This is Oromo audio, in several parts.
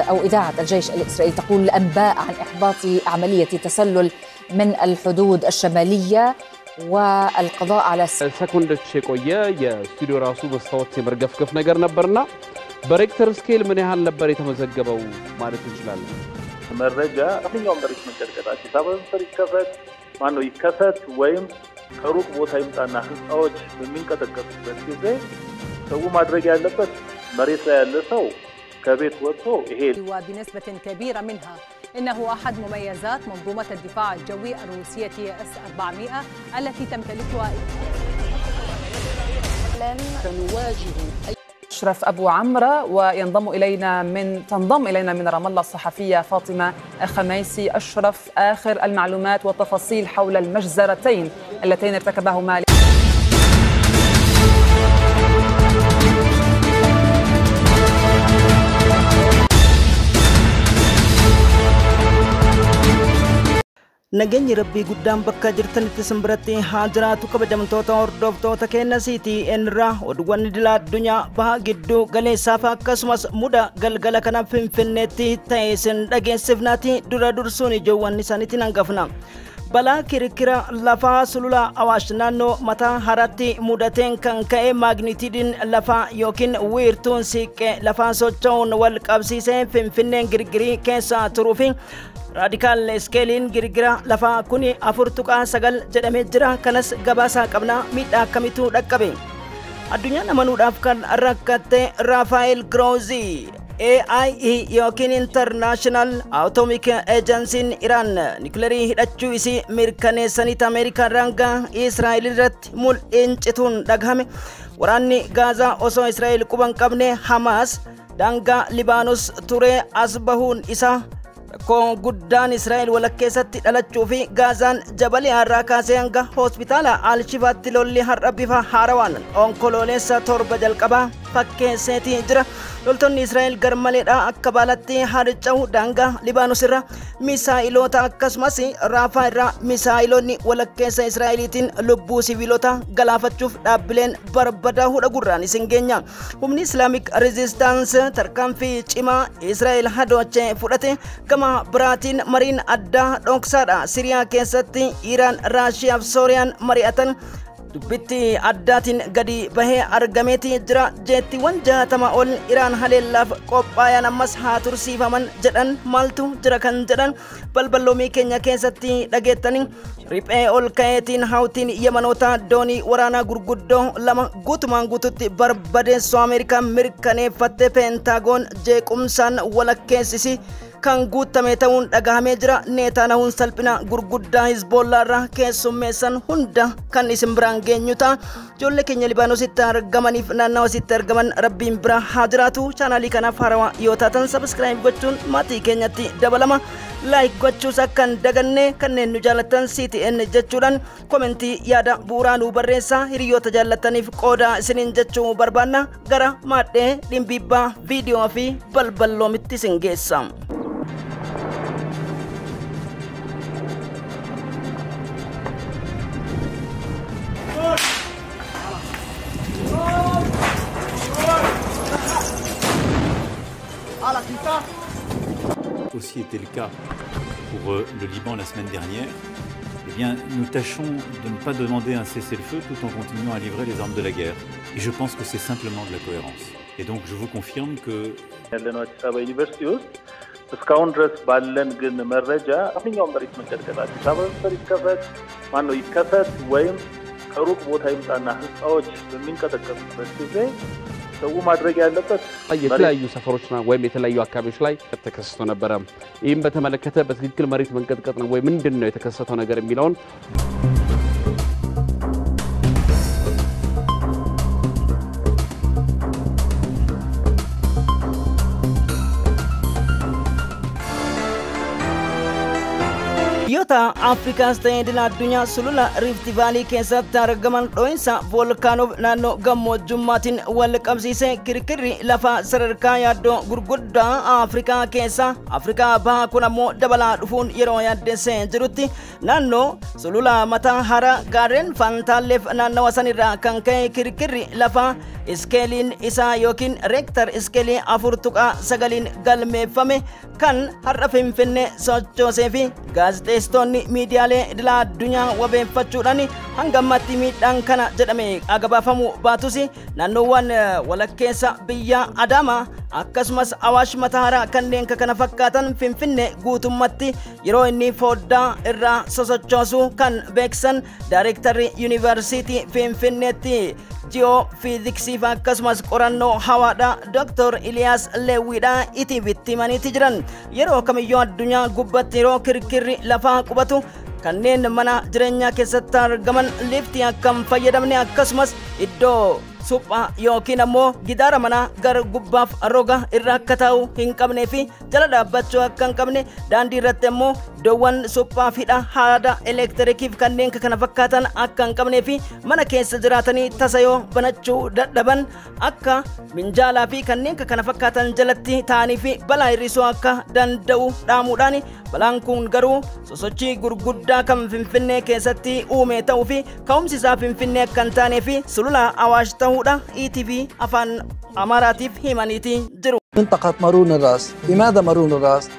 أو إذاعة الجيش الإسرائيلي تقول أنباء عن إحباط عملية تسلل من الحدود الشمالية والقضاء على ሰኮንዶች የቆየ የስቱዲዮ ራሱ መስታወት የመርገፍገፍ ነገር ነበርና በሬክተር ስኬል ምን ያህል ነበር የተመዘገበው ማለት እንችላለን? መረጃ ማንኛውም መሬት መንቀጥቀጥ አዲስ አበባ ይከፈት ማነው ይከፈት ወይም ከሩቅ ቦታ ይምጣና ህንፃዎች በሚንቀጠቀጡበት ጊዜ ሰው ማድረግ ያለበት መሬት ላይ ያለ ሰው ከቤት ወጥቶ ይሄ وبنسبة كبيرة منها إنه أحد مميزات منظومة الدفاع الجوي الروسية S-400 التي تمتلكها. أشرف أبو عمرة، وينضم إلينا من تنضم إلينا من رام الله الصحفية فاطمة خميسي. أشرف، آخر المعلومات والتفاصيل حول المجزرتين اللتين ارتكبهما Nageenyi Rabbii guddaan bakka jirtanitti isin biratti haa jiraatu. Kabajamtoota hordoftoota keenya CTN irraa oduuwwan idila addunyaa baha gidduu galeessaa fi akkasumas muda galgala kana Finfinneetti ta'e isin dhageessifnaati. Dura dursuun ijoowwan isaaniitiin hangafna. Balaa kirkira lafaa sulula Awaash naannoo mataa haratti mudateen kan ka'e maagniitiidiin lafaa yookiin wiirtuun siiqqee lafaa socho'uun wal qabsiisee Finfinneen girgirii keessa turuu fi raadikaal iskeeliin girgira lafaa kuni 4.9 jedhamee jira. Kanas gabaasaa qabnaa. Miidhaa akkamitu dhaqqabe? Addunyaan amanuudhaaf kan rakkatte Raafaa'el Groozii AIE yookiin International Atomic Agency Iran niwukilarii hidhachuu isii mirkaneessaniit Ameerikaan raangaa Israa'el irratti mul'iin cituun dhagahame. Waraanni Gaazaa osoo Israa'el quba hin qabne Hamaas daangaa Libaanos turee as bahuun isaa rakkoo guddaan Israa'el walakkeessatti dhalachuu fi Gaazaan jabalii har'aa kaasee hanga hospitaala Al-Shifaatti lolli har'a bifa haarawaan onkoloolessa 7 jalqabaa fakkeesseetii jira. Loltoonni Israa'el garmaleedhaa akka baalatti harca'u daangaa Libaanos irra misaa'iloota akkasumas Raafaa irraa misaa'iloonni walakkeessa Israa'eliitiin lubbuu siviilota galaafachuuf dhaabbileen barbadaa'uudha gurraan isin geenya. Humni Islaamic Resistance tarkaanfii cimaa Israa'el hadoochee fudhate. Gama biraatiin mariin addaa dhoksaadha. Siriyaa keessatti Iraan, Raashiyaa fi Sooriyaan mari'atan dubbitti addaatiin gadi bahee argameeti jira. Jeettiiwwan 60 ol Iraan haleellaaf qophaayan ammas haa tursiifaman jedhan. Maaltu jira kan jedhan balballoomii keenya keessatti dhageettanii. Riphee ol ka'eetiin hawtiin Yemanoota doonii waraanaa gurguddoo 2 guutumaan guututti barbadeessuu Ameerikaa mirkaneeffatte. Peentaagoon jeequmsaan walakkeessisi kan guutame ta'uun dhagahamee jira. Neetaanahuun salphina gurguddaa Hizboollaa irraa keessummeessan hunda kan isin biraan geenyu ta'a. Ijoollee keenya Libaanoositti argamaniif naannawasitti argaman Rabbiin bira haa jiraatu. Chaanaalii kanaaf haarawaa yoo taatan sabiskiraayib gochuun maatii keenyatti dabalama. Laayik gochuus akka hin daganne. Kanneen nu jaallattan CTN jechuudhaan komentii yaada bu'uuraa nu barreessaa. Hiriyoota jaallattaniif qooda isiniin jechuu barbaanna. Gara maadhee dhimbiibbaa viidiyoo fi balballoomitti isin geessa. Aussi était le cas pour le Liban la semaine dernière, eh bien, nous tâchons de ne pas demander un cessez-le-feu tout en continuant à livrer les armes de la guerre. Et je pense que c'est simplement de la cohérence. Et donc, je vous confirme que... ያለነው አዲስ አበባ ዩኒቨርሲቲ ውስጥ እስካሁን ድረስ ባለን ግን መረጃ ማንኛውም መሬት መንቀጥቀጥ አዲስ አበባ ይከፈት ማነው ይከፈት ወይም ከሩቅ ቦታ ይምጣና ህንፃዎች በሚንቀጠቀጡበት ጊዜ ሰው ማድረግ ያለበት የተለያዩ ሰፈሮች ወይም የተለያዩ አካባቢዎች ላይ ተከስቶ ነበረ። ይህም በተመለከተ በትክክል መሬት መንቀጥቀጥ ነው ወይ ምንድነው የተከሰተው ነገር የሚለውን Biyyoota Afrikaas ta'ee idil addunyaa sulula Rift Vaalii keessatti argaman dho'insa voolkaanoof naannoo gammoojjummaatiin wal qabsiisee kirkirri lafaa sadarkaa yaaddoo gurguddaa Afrikaa keessa Afrikaa bahaa kun ammoo dabalaa dhufuun yeroo yaaddessee jirutti naannoo sulula mataa hara gaarreen Fantaalleef naannawa sanirraa kan ka'e kirkirri lafaa Iskeeliin isaa yookiin Reektar iskeelii 4.9 galmeeffame kan har'a Finfinnee sochoosee fi gaazexeessitoonni miidiyaalee idilaa addunyaa wabeeffachuudhaan hanga ammaatti miidhaan kana jedhame gabaafamuu baatus naannoowwan walakkeessa biyya Adaamaa akkasumas Awaash Matahaaraa kanneen kana fakkaatan Finfinnee guutummatti yeroo inni foddaa irraa sosochoosu kan beeksisan daayirektarri yuunivarsiitii Finfinneetti jiyoo fiiziksii fi akkasumas qorannoo hawaadha Dr. Iliyaas Leewwiidha ETVtti himaniiti jiran. Yeroo kamiyyuu addunyaa gubbatti yeroo kirkirri lafaa qubatu kanneen mana jireenyaa keessatti argaman liftii akka hin fayyadamne akkasumas iddoo suphaa yookiin ammoo gidaara manaa gara gubbaaf roga irra akka taa'u hin qabnee fi jala dhaabbachuu akka hin qabne daandii irratti ammoo iddoowwan suphaa fi hidha haada elektirikiif kanneen kana fakkaatan akka hin qabnee fi mana keessa jiraatanii tasa yoo banachuu dadhaban akka minjaalaa fi kanneen kana fakkaatan jalatti taa'anii fi balaa hir'isuu akka danda'u dhaamuudhaan balaan kun garuu sosochii gurguddaa kan Finfinnee keessatti uume ta'uu fi ka'umsi isaa Finfinnee akka hin taanee fi sulula Awaash ta'uudha ETV afaan Amaaraatiif himaniiti jiru. منطقة مارون الراس، لماذا مارون الراس؟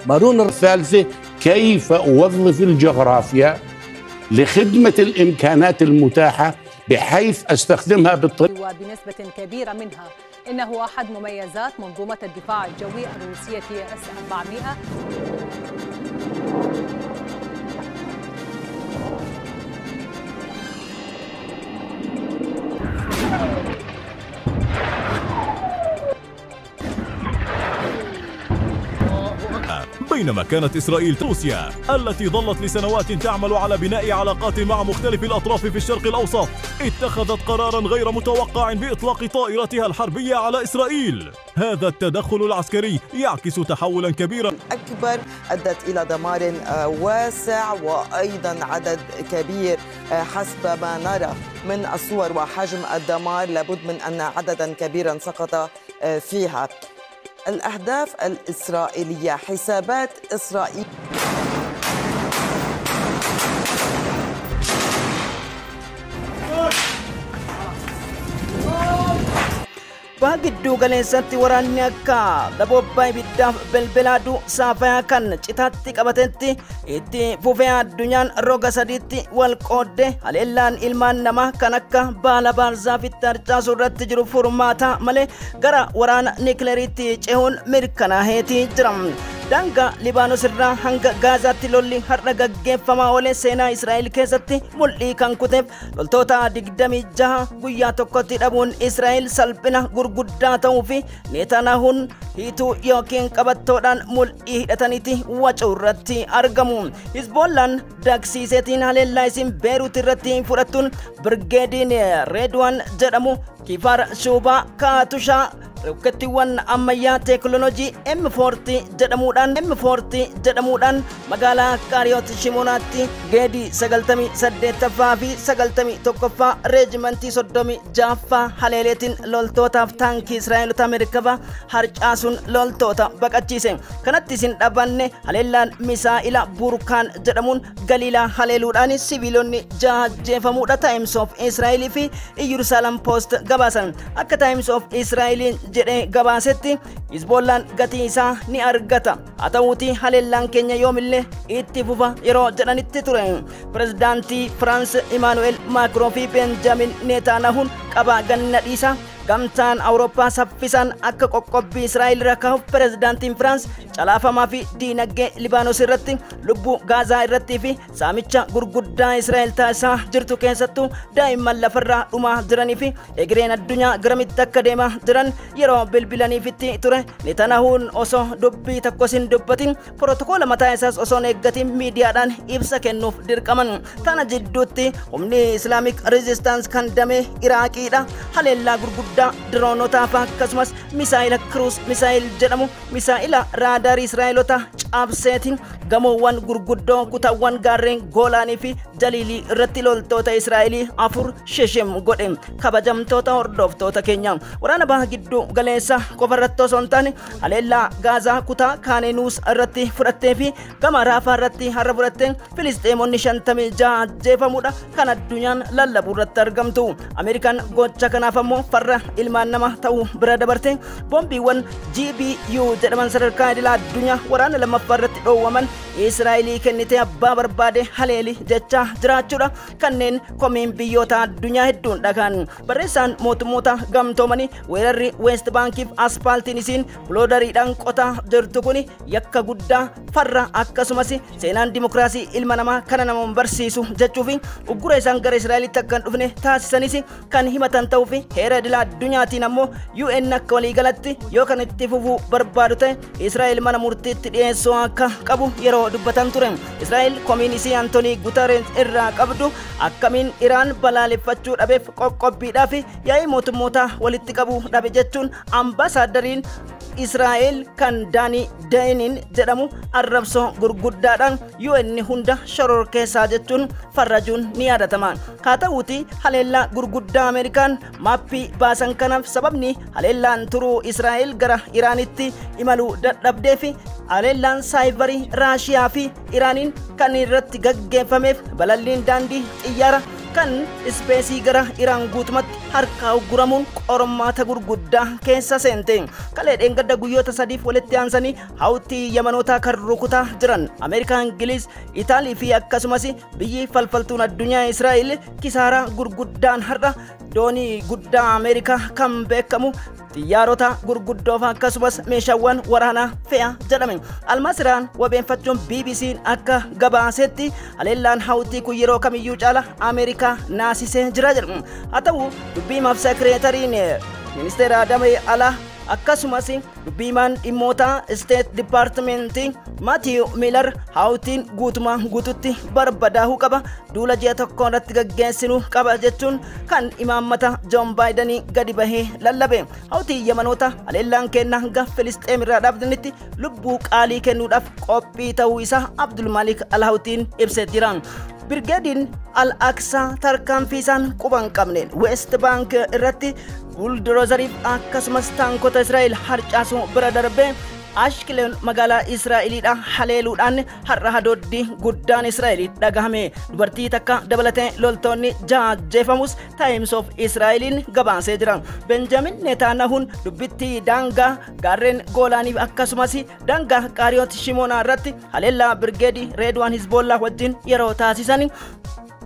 مارون الثالثة كيف أوظف الجغرافيا لخدمة الإمكانات المتاحة بحيث أستخدمها بالطريقة وبنسبة كبيرة منها. إنه أحد مميزات منظومة الدفاع الجوي الروسية S-400. بينما كانت إسرائيل روسيا التي ظلت لسنوات تعمل على بناء علاقات مع مختلف الأطراف في الشرق الأوسط اتخذت قرارا غير متوقع بإطلاق طائرتها الحربية على إسرائيل. هذا التدخل العسكري يعكس تحولا كبيرا أكبر أدت إلى دمار واسع وأيضا عدد كبير حسب ما نرى من الصور وحجم الدمار لابد من أن عددا كبيرا سقط فيها. الأهداف الإسرائيلية، حسابات إسرائيل. Baha gidduu galeessatti waraanni akka daboobbaa ibiddaaf belbelaaduu saafayaa kan citaatti qabatetti itti fufee addunyaan roga sadiitti wal qoodde haleellaan ilmaan namaa kan akka baala baarzaafitti harcaasuu irratti jiru furmaata malee gara waraana niikileeriitti cehuun mirkanaaheetii jira. Daangaa Libaanos irraa hanga Gaazaatti lolli har'a gaggeeffamaa oole seenaa Israa'el keessatti mul'ii kan kuteef loltoota 26 guyyaa tokkotti dhabuun Israa'el salphina gurguddaa ta'uu fi Netanyahuun hiituu yookiin qabattoodhaan mul'ii hidhataniiti wacuu irratti argamu. Hizboollaan dagsiiseetiin haleellaa isin Beeruut irratti fudhattuun Birgeediin Reedwaan jedhamu Kifaar Shuubaa Kaatushaa rokettiiwwan ammayyaa teekinooloojii M40 jedhamuudhaan M40 jedhamuudhaan magaalaa Qaariyoot Shimonaatti geedii 98ffaa fi 91ffaa reejimentii 36ffaa haleeleetiin loltootaaf taankii Israa'eelota Ameerikafaa harcaasuun loltoota baqachiise. Kanatti isin dhabanne haleellaan misaa'ila Burkaan jedhamuun Galiilaa haleeluudhaan siviilonni 6 ajjeefamuudha Times of Israa'elii fi Iyyerusaalem Post gabaasan. Akka Times of Israa'eliin jedhee gabaasetti Hizboollaan gatii isaa ni argata. Haa ta'uutii haleellaan keenya yoomillee itti fufa yeroo jedhanitti ture. Pirezidaantii Firaans Imaanu'eel Maakroon fi Benjaamin Netanyahuun qabaa ganna dhiisaa gamtaan Awurooppaa saffisaan akka qoqqobbii Israa'el irra kaa'uuf pirezidaantiin Firaans calaafamaa fi diinagdee Libaanos irratti lubbuu Gaazaa irrattii fi saamicha gurguddaa Israa'el taasisaa jirtu keessattuu daa'imman lafarraa dhumaa jiranii fi egereen addunyaa garamitti akka deemaa jiran yeroo bilbilaniifitti ture. Netanyahuun osoo dubbii tokkos hin dubbatin protokoola mataa isaas osoo hin eeggatin miidiyaadhaan ibsa kennuuf dirqaman. Tana jidduutti humni Islaamic Resistance kan damee Iraaqiidha haleellaa gurguddaa diroonotaa fi akkasumas misaa'ila Cruise misaa'il jedhamu misaa'ila raadaarii Israa'eelota cabseetiin gamoowwan gurguddoo kutaawwan gaarreen Goolaanii fi Jaliilii irratti loltoota Israa'elii 4 sheshem godhe. Kabajamtoota hordoftoota keenya waraana baha gidduu galeessa qofa irratti osoo hin taane haleellaa Gaazaa kutaa Kaaneenuus irratti fudhattee fi gama Raafaa irratti har'a fudhattee Filisxeemonni 56 ajjeefamuudha kan addunyaan lallabuu irratti argamtu. Ameerikaan gocha kanaaf ammoo farra ilmaan namaa ta'uu bira dabarte boombiiwwan GBU jedhaman sadarkaa idil addunyaa waraana lammaffaa irratti dhoowwaman Israa'elii kennitee abbaa barbaade haleeli jechaa jiraachuudha kanneen komiin biyyoota addunyaa hedduun dhagaan. Barreessaan mootummoota gamtoomanii weerarri West Baankiif aspaaltiin isiin buloodariidhaan qotaa jirtu kun yakka guddaa farra akkasumas seenaan dimokiraasii ilma namaa kana nama barsiisu jechuu fi uggura isaan gara Israa'elitti akka hin dhufne taasisanis kan himatan ta'uu fi heera idil addunyaatiin ammoo UN akka waliigalatti yoo kan itti fufuu barbaadu ta'e Israa'el mana murtiitti dhiyeessuu akka qabu yeroo dubbatan ture. Israa'el komiin isii Antoonii Guterres irraa qabdu akkamiin Iraan balaaleffachuu dhabeef qoqqobbiidhaa fi yaa'ii mootummoota walitti qabuu dhabe jechuun ambaasaaddariin Israa'el kan Daanii Daayiniin jedhamu arrabsoo gurguddaadhaan UN hunda shororkeessaa jechuun farrajuun ni yaadatama. Haa ta'uuti haleellaa gurguddaa Ameerikaan maappii baasan kanaaf sababni haleellaan turuu Israa'el gara Iraanitti imaluu dadhabdee fi haleellaan saayibarii Raashiyaa fi Iraaniin kan irratti gaggeeffameef balalliin daandii xiyyaara kan ispeesii gara Iraan guutumatti harkaa ugguramuun qormaata gurguddaa keessa seente. Kalee dheengadda guyyoota sadiif walitti aansanii hawtii Yamanootaa kan rukutaa jiran Ameerikaa, Ingiliz, Itaalii fi akkasumas biyyi falfaltuun addunyaa Israa'el kisaaraa gurguddaan har'a doonii guddaa Ameerikaa kan beekamu xiyyaarota gurguddoof akkasumas meeshaawwan waraanaa fe'a jedhame. Almaasiraan wabeeffachuun BBC'n akka gabaasetti haleellaan hawtii kun yeroo kamiyyuu caala Ameerikaa naasisee jira jedhu. Haa ta'u dubbii himaaf sekireetariin ministeera damee alaa akkasumas dubbii himaan dhimmoota State Departmentii Matthew Miller hawtiin guutumaa guututti barbadaa'uu qaba, duula ji'a tokko irratti gaggeessinuu qaba jechuun kan imaammata John Bidenii gadi bahee lallabe. Hawtii Yamanoota haleellaan kenna hanga Filisxeem irraa dhaabdanitti lubbuu qaalii kennuudhaaf qophii ta'uu isaa Abdul Malik Al-Hawtiin ibsee jira. Birgeediin Al-Aqsaa tarkaanfii isaan quba hin qabneen West Bank irratti buldoozariif akkasumas taankota Israa'el harcaasuu bira darbee Ashkelon magaalaa Israa'eliidha haleeluudhaan har'a hadooddii guddaan Israa'el dhagahame. Dubartii takka dabalatee loltoonni ja'a ajjeefamus Times of Israa'eliin gabaasee jira. Benjamin Netanyahuun dubbittii daangaa gaarreen Goolaaniif akkasumas daangaa Qaariyoot Shimoonaa irratti haleellaa Birgeedii Reedwaan Hizboollaa wajjin yeroo taasisan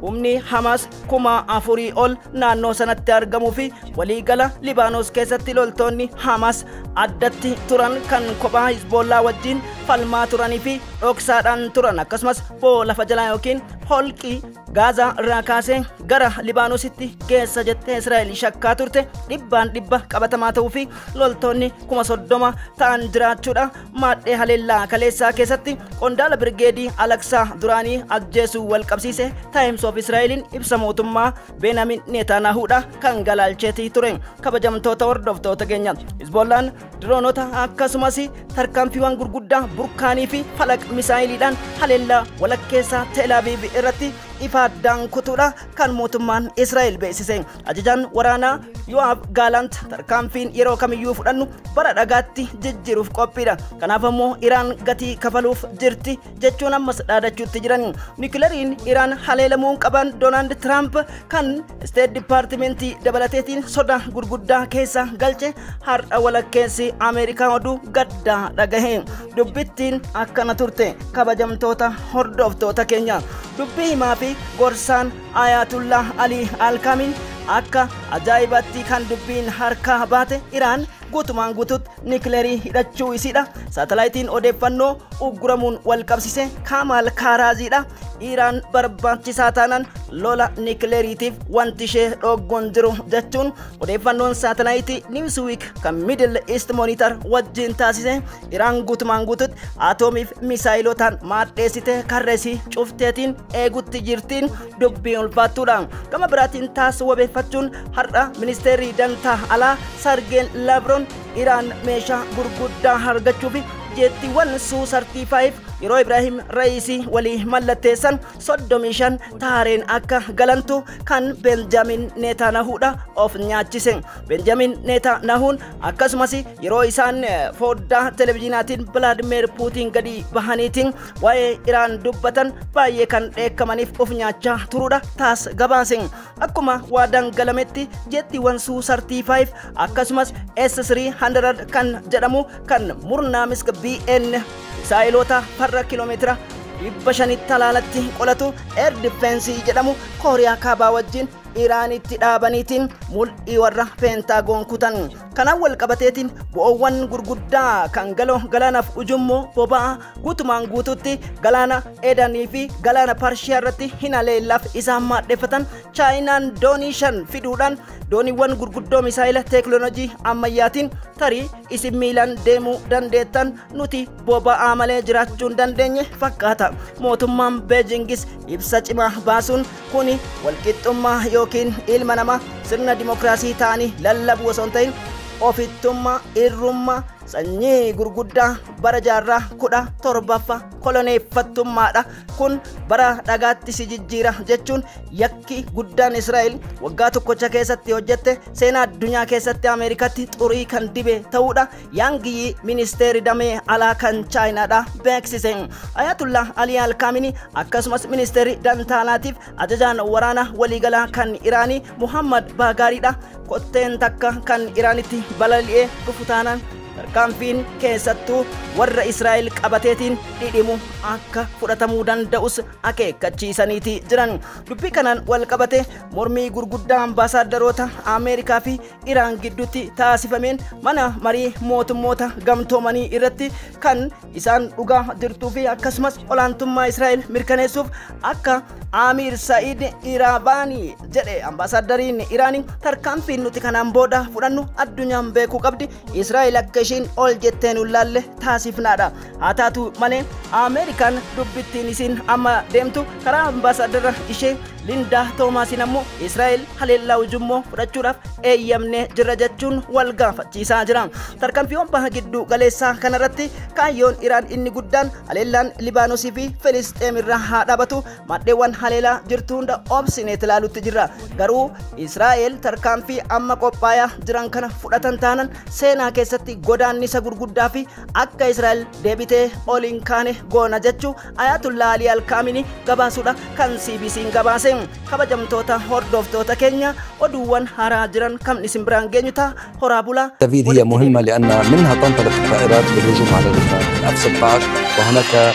humni Hamas 4,000 ol naannoo sanatti argamuu fi waliigala Libaanos keessatti loltoonni Hamas addatti turan kan kophaa Hizboollaa wajjin falmaa turanii fi dhoksaadhaan turan akkasumas lafa jalaa yookiin holqii Gaazaa irraa kaasee gara Libaanositti geessa jettee Israa'el shakkaa turte 100% qabatamaa ta'uu fi loltoonni 30,000 ta'an jiraachuudha. Maadhee haleellaa kaleessaa keessatti qondaala Birgeedii Alaksaa duraanii ajjeesuu wal qabsiise Times of Israa'eliin ibsa mootummaa Benjamin Netanyahuudha kan galaalcheetii ture. Kabajamtoota hordoftoota keenya, Hizbollaan diroonota akkasumas tarkaanfiiwwan gurguddaa burkaanii fi falaq misaayiliidhaan haleellaa walakkeessaa Tel Aviv irratti ifa addaan kutuudha kan mootummaan Israa'el beeksise. Ajajaan waraanaa Yoav Gallant tarkaanfiin yeroo kamiyyuu fudhannu bara dhagaatti jijjiiruuf qophiidha. Kanaaf ammoo Iraan gatii kafaluuf jirti jechuun ammas dhaadachuutti jiran. Niwukilariin Iraan haleelamuun qaban Doonaald Tiraamp kan State Departmentii dabalateetiin soda gurguddaa keessa galche har'a walakkeessi Ameerikaa oduu gaddaa dhagahe. Dubbittiin akkana turte kabajamtoota hordoftoota keenya. Dubbii himaa fi gorsaan Ayatullah Ali Alkaamin akka ajaa'ibatti kan dubbiin harkaa baate Iraan guutumaan guututti niwukilarii hidhachuu isiidha. Saatalaayitiin odeeffannoo ugguramuun wal qabsiise Kamal Kaaraaziidha. Iraan barbaachisaa taanaan lola niwukilariitiif wanti ishee dhoggoon jiru jechuun odeeffannoon saatalaayitii Newsweek kan Middle East Monitor wajjin taasise Iraan guutumaan guututti atoomiif misaayilotaan maadheessite karreesii cufteetiin eegutti jirtiin dubbii ulfaattuudha. Gama biraatiin taas wabeeffachuun har'a ministeerri dantaa alaa Sargeen Laavroon Iraan meeshaa gurguddaa argachuu fi Jeettiiwwan Suu 35 yeroo Ibraahim Ra'iisii walii mallatteessan 35 taareen akka galantu kan Benjamin Netanyahuudha of nyaachise. Benjamin Netanyahuun akkasumas yeroo isaan foddaa televizyiinaatiin Vladimir Putin gadi bahaniitiin waa'ee Iraan dubbatan baay'ee kan dheekkamaniif of nyaachaa turuudha taas gabaase. Akkuma waadaan galametti jeettiiwwan Suu 35 akkasumas S-300 kan jedhamu kan murnaa miska BN misaa'ilota farra kiiloomeetira 500 talaalatti qolatu Air Defense jedhamu Kooriyaa Kaabaa wajjin Iraanitti dhaabaniitiin mul'ii warra Peentaagoon kutan. Kanaan wal qabateetiin bu'oowwan gurguddaa kan galoo galaanaaf ujummoo boba'aa guutumaan guututti galaana Edanii fi galaana Parshiyaa irratti hin haleellaaf isaan maadheffatan Chaayinaan doonii 5 fiduudhaan dooniiwwan gurguddoo misaa'ila teekinooloojii ammayyaatiin tarii isin miilaan deemuu dandeettan nuti boba'aa malee jiraachuu hin dandeenye fakkaata. Mootummaan Beejingis ibsa cimaa baasuun kuni walqixxummaa yookiin ilma namaa sirna dimokiraasii ta'anii lallabuu osoo hin ta'in ofittummaa, irrummaa, sanyii gurguddaa bara jaarraa 17ffaa koloneeffattummaadha. Kun bara dhagaatti si jijjiira jechuun yakki guddaan Israa'el waggaa tokkocha keessatti hojjette seenaa addunyaa keessatti Ameerikaatti xurii kan dibe ta'uudha. Yaangiyyi ministeerri damee alaa kan Chaayinaadha beeksise. Ayatullah Ali Alkaamini akkasumas ministeerri dantaalaatiif ajajaan waraana waliigalaa kan Iraanii Muhammad Baagaariidha. Kotteen takka kan Iraanitti balali'ee dhufu taanaan tarkaanfiin keessattuu warra Israa'el qabateetiin dhidhimu akka fudhatamuu danda'us akeekkachiisaniiti jiran. Dubbii kanaan wal qabate mormii gurguddaa ambaasaadarota Ameerikaa fi Iraan gidduutti taasifameen mana marii mootummoota gamtoomanii irratti kan isaan dhugaa jirtuu fi akkasumas olaantummaa Israa'el mirkaneessuuf akka Amir Said Iraavaanii jedhe ambaasaaddariin Iraanii tarkaanfiin nuti kanaan booda fudhannu addunyaan beekuu qabdi. Israa'el akka ishiin ol jettee nu laalle taasifnaadha. Haa taatu malee Ameerikaan dubbittiin isiin amma deemtu karaa ambaasaaddara ishee Lindaa Toomaasiin ammoo Israa'el haleellaa ujummoo fudhachuudhaaf eeyyamnee jirra jechuun wal gaafachiisaa jira. Tarkaanfiiwwan baha gidduu galeessaa kanarratti kaayyoon Iraan inni guddaan haleellaan Libaanosii fi Filisxeem irraa haa dhaabatu maddeewwan haleelaa jirtu hunda obsineet ilaalutti jirra. Garuu Israa'el tarkaanfii amma qophaayaa jiran kana fudhatan taanan seenaa keessatti godaannisa gurguddaa fi akka Israa'el deebitee ol hin kaane goona jechuu Ayatullah Ali Alkaamini gabaasuudha kan CBC'n gabaase. Kabajamtoota hordoftoota keenya oduuwwan haaraa jiran kam isin biraan geenyu ta'a horaa bulaa. هي مهمة لأن منها تنطلق الطائرات بالهجوم على لبنان F-16 وهناك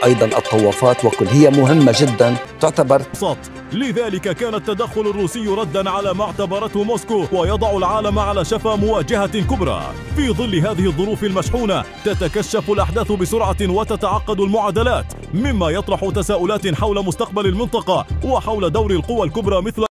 أيضا الطوافات وكل هي مهمة جدا تعتبر. لذلك كان التدخل الروسي ردا على ما اعتبرته موسكو ويضع العالم على شفا مواجهة كبرى. في ظل هذه الظروف المشحونة تتكشف الأحداث بسرعة وتتعقد المعادلات، مما يطرح تساؤلات حول مستقبل المنطقة وحول دور القوى الكبرى مثل